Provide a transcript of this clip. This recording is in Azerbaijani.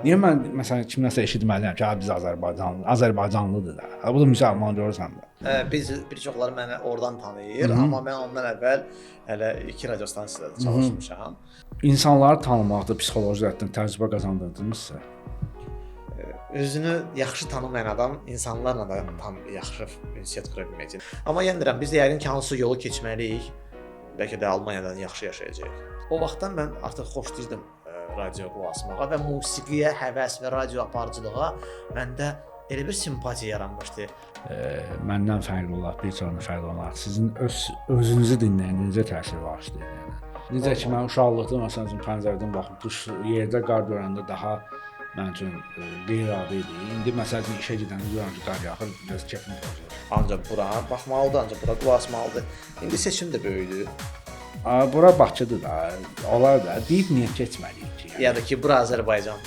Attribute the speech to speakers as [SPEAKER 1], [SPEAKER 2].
[SPEAKER 1] Niyə mən məsələn kimdənsə eşitməliyəm ki, biz Azərbaycanlı, Azərbaycanlıdır da. Ha, bu da müsəlman görürsən də.
[SPEAKER 2] Biz bir çoxları məni oradan tanıyır, amma mən ondan əvvəl hələ 2 radio stansiyada çalışmışam.
[SPEAKER 1] İnsanları tanımaqda psixoloji cəhətdən təcrübə qazandırdınızsa,
[SPEAKER 2] Özünü yaxşı tanımayan adam insanlarla da tam yaxşı ünsiyyət qura bilməyəcək. Amma yenə deyirəm, biz də yəqin ki, hansı yolu keçməliyik. Bəlkə də Almaniyadan yaxşı yaşayacağıq. O vaxtdan mən artıq xoşlayırdım radio qulaq asmağa və musiqiyə həvəs və radio aparıcılığa məndə elə bir simpatiya yaranmışdı.
[SPEAKER 1] Məndən fərqli olaraq, bir çoxundan fərqli olaraq sizin öz özünüzü dinləyəndə necə təsir bağışlayır yəni? Necə ki mən uşaqlıqda məsəl üçün pəncərədən baxıb qış yerdə qar görəndə daha mənim üçün qeyri-adi idi. İndi məsəl üçün işə gedəndə görürəm ki, qar yağır, biraz kefim pozulur.
[SPEAKER 2] Ancaq bura baxmalıdır, ancaq bura qulaq asmalıdır. İndi seçim də böyüdü.
[SPEAKER 1] Bura Bakıdır da, olar da, deyib niyə keçməliyik ki? Yəni?
[SPEAKER 2] Ya da ki, bura Azərbaycandır.